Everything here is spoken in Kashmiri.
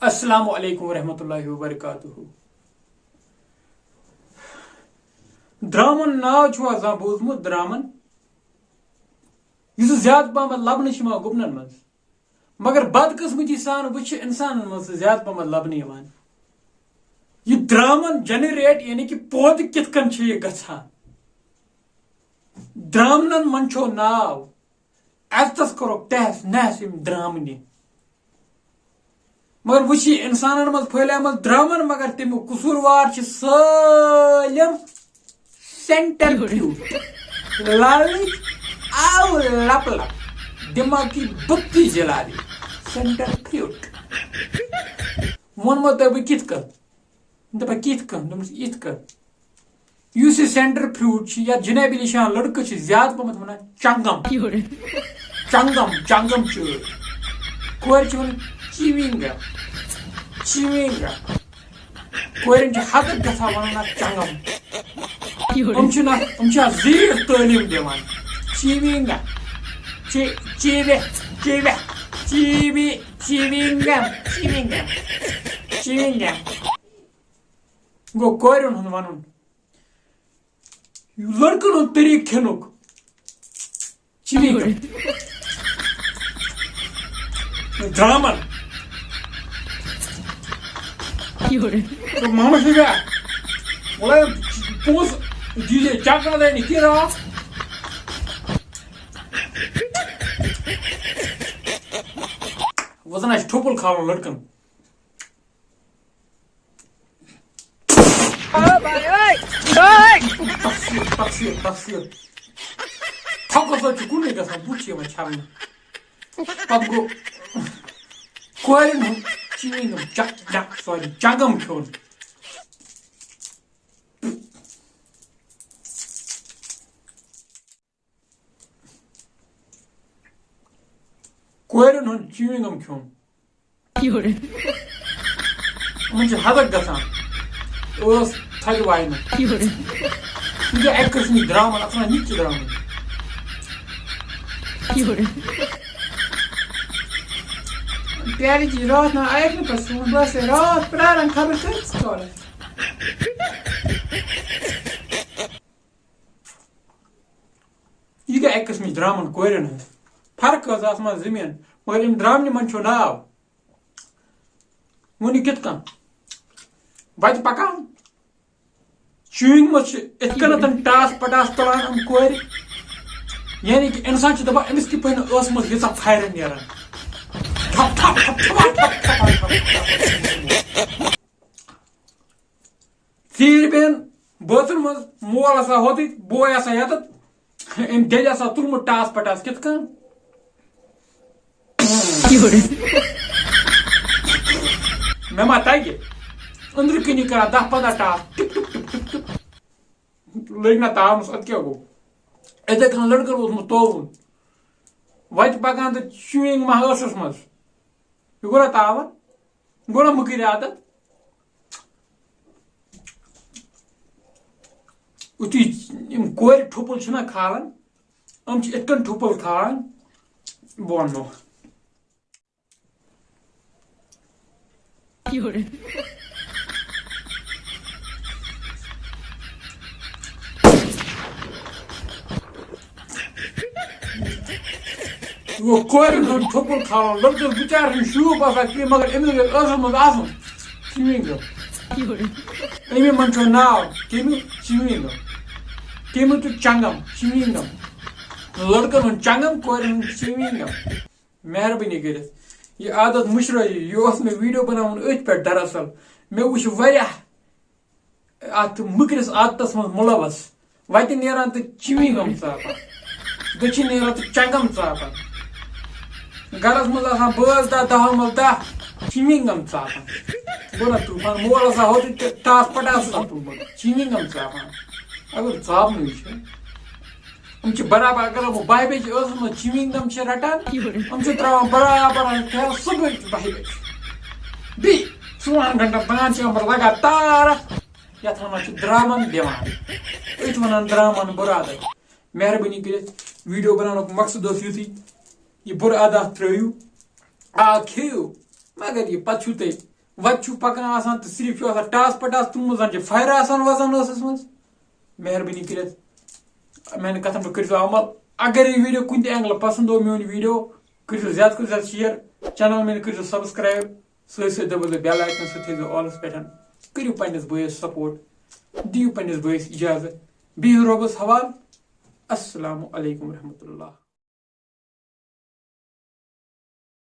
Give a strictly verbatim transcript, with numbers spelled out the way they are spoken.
السلام علیکم ورحمۃ اللہ وبرکاتہ۔ درامن ناو چھُوا زانٛہہ بوٗزمُت؟ درامن، یُس زیادٕ پہمتھ لبنہٕ چھُ یِوان گُپنن منٛز، مگر بدقسمتی سان وۄنۍ چھُ انسانن منٛز سُہ زیادٕ پہمتھ لبنہٕ یِوان۔ یہِ درامن جنریٹ، یعنی کہِ پٲدٕ کِتھ کٔنۍ چھُ یہِ گژھان؟ درامنن منٛز چھُ ناو، عزتس کوٚرُکھ تحس نحس یِم درامنہِ۔ مگر وۄنۍ چھِ انسانن منٛز پھٔہلیمٕژ درامن، مگر تمیُک قصوٗروار چھِ سٲلِم سینٹر فیوٹ۔ لالٕچ آو لپ لپ، دماغ کی بتی جلا دی۔ سینٹر فیوٹ۔ ووٚنمو تۄہہِ بہٕ کِتھ کٔنۍ؟ دَپان کِتھ کٔنۍ؟ دوٚپمَس یِتھ کٔنۍ۔ یُس یہِ سینٹر فیوٹ چھُ، یَتھ جنابِ علی شان لڑکہٕ چھِ زیادٕ پَہمَتھ وَنان چنگم۔ چنگم، چنگم چٲر۔ کورِ چھِ وَنان چیوِنگم، چیوِنگم۔ کورٮ۪ن چھِ حدٕک گژھان وَنُن اَتھ چنگم۔ یِم چھِنہٕ اَتھ، یِم چھِ اَتھ زیٖٹھ تعلیٖم دِوان۔ چیوِنگم، چی-، چیوِ، چیوِ، چیوِ، چیوِنگم، چیوِنگم، چیوِنگم۔ گوٚو کورٮ۪ن ہُنٛد وَنُن۔ لڑکن ہُنٛد طریٖقہٕ کھٮ۪نُک۔ چیوِنگم۔ درامن۔ تہٕ محمد شفیع، وَلہٕ پونٛسہٕ دیٖزِ چکرا دَے نہٕ کینٛہہ راتھ۔ وۄنۍ زَن آسہِ ٹھوٚپُل کھالُن لڑکن۔ تقسیٖم، تقسیٖم، تقسیٖم۔ تھۄکہٕ سۭتۍ چھُ کُنُے گژھان، بُتھ چھُ یِوان چھَلنہٕ۔ پَتہٕ گوٚو کورٮ۪ن ہُنٛد چیٖنُک چَک-، چَک-، سوری، چنٛگَم کھیوٚن۔ کورٮ۪ن ہُنٛد چیٖنُک کھیوٚن۔ یِمن چھِ حدک گژھان۔ ٲس تھدِ واینہٕ۔ یہِ گٔے اَکہِ قٕسمٕچ درٛامَن، اَتھ وَنان نِچہِ درٛامَن۔ پیارِ جی، راتھ نہ آیَکھ نہٕ پَتہٕ سون، بہٕ ٲسَے راتھ پرٛاران خبر کۭتِس کالَس۔ یہِ گٔے اَکہِ قٕسمٕچ درٛامَن کورٮ۪ن ہٕنٛز۔ فرق ٲس اَتھ منٛز زٔمیٖن، مگر یِم درٛامنہِ منٛز چھُ ناو۔ وۄنۍ یہِ کِتھ کٔنۍ؟ وَتہِ پَکان، چُوِنٛگ منٛز چھِ یِتھ کٔنٮ۪تھ ٹاس پَٹاس تُلان یِم کورِ۔ یعنی کہِ اِنسان چھُ دَپان، أمِس کِتھ پٲٹھۍ ٲس منٛز ییٖژاہ فایرٕ نیران۔ ٹھپ، ٹھپ، ٹھپ، ٹھپ، ٹھپ، ٹھپ، ٹھپ۔ ژیٖرۍ بیٚہن بٲژن منٛز، مول آسان ہوٚتٕتۍ، بوے آسان یَتَتھ، أمۍ دٮ۪دِ آسان تُلمُت ٹاس پٹاس کِتھ کٔنۍ؟ مےٚ ما تَگہِ؟ أنٛدرٕ کِنی کران دَہ پنٛداہ ٹاس، tip tip tip tip tip. لٔگۍ نہ تاونَس، اَدٕ کیٛاہ گوٚو؟ یِتھَے کٔنۍ لٔڑکَن اوسمُت تووُن۔ وَتہِ پَکان تہٕ چُوِنٛگ ما ٲسَس منٛز؟ یہِ گوٚو نا تاوَن؟ گوٚو نا مُکٕرۍ عادت؟ یُتھُے یِم کورِ ٹھوٚپُل چھِنہ کھالان، یِم چھِ یِتھ کٔنۍ ٹھوٚپُل کھالان، بہٕ وَنہٕ نہٕ۔ وۄنۍ کورٮ۪ن ہُنٛد ٹھوٚپُل کھالان، لٔڑکَس بِچارَس چھُنہٕ شوٗب آسان کینٛہہ، مگر أمِس گژھِ ٲسَس منٛز آسُن چِوِنٛگ گم۔ أمی منٛز چھُ ناو کٔمِس؟ چِوِنٛگ گم۔ کٔمِس تہٕ چنٛگَم، چِوِنٛگ گم۔ لٔڑکَن ہُنٛد چنٛگَم، کورٮ۪ن ہُنٛد چِوِنٛگ گم۔ مہربٲنی کٔرِتھ یہِ عادت مٔشرٲیِو۔ یہِ اوس مےٚ ویٖڈیو بَناوُن أتھۍ پٮ۪ٹھ دراصل۔ مےٚ وٕچھ واریاہ اَتھ مٔکرِس عادتَس منٛز مُلوث۔ وَتہِ نیران تہٕ چِوِنٛگ گم ژاپان۔ دٔچھِنۍ نیران تہٕ چنٛگَم ژاپان۔ گَرَس منٛز آسان بٲژ دَہ، دَہَو منٛز دَہ چِوِنٛگ گم ژاپان۔ گوٚو نا طوٗفان؟ مول آسان ہوٚتُے تہٕ ٹاس پَٹاس آسان تُلمُت، چِوِنٛگ گم ژاپان۔ اگر ژاپنُے چھُ، یِم چھِ برابر، اگر یِمو باہہِ بجہِ ٲسَس منٛز چِوِنٛگ گم چھِ رَٹان، یِم چھِ ترٛاوان برابر کھٮ۪ن صُبحٕچ باہہِ بجہِ۔ بیٚیہِ ژۄن گھنٹَن تام چھِ یِم لگاتار اَتھ، یَتھ وَنان چھِ درٛامَن دِوان۔ أتھۍ وَنان درٛامَن بُرٕ عادت۔ مہربٲنی کٔرِتھ ویٖڈیو بَناونُک مقصد اوس یُتُے، یہِ بُرٕ عادت ترٛٲیِو، آ کھیٚیِو، مگر یہِ پَتہٕ چھُو تۄہہِ وَتہِ چھُو پَکان آسان تہٕ صرف چھُ آسان ٹاس پَٹاس تُلمُت، زَن چھِ فایرٕ آسان وَزان ٲسَس منٛز۔ مہربٲنی کٔرِتھ میٛانٮ۪ن کَتھَن پٮ۪ٹھ کٔرۍزیو عمل۔ اگر یہِ ویٖڈیو کُنہِ تہِ اینگلہٕ پَسنٛد آو میون ویٖڈیو، کٔرۍزیو زیادٕ کھۄتہٕ زیادٕ شِیَر، چَنَل میٛانہِ کٔرۍزیو سبسکرائب، سۭتۍ سۭتۍ دَبٲیزیو بیل آیکَن، سُہ تھٲیزیو آلَس پٮ۪ٹھ۔ کٔرِو پنٛنِس بٲیِس سپورٹ، دِیِو پنٛنِس بٲیِس اِجازت، بِہِو رۄبَس حوال۔ السلام علیکم ورحمۃ اللہ۔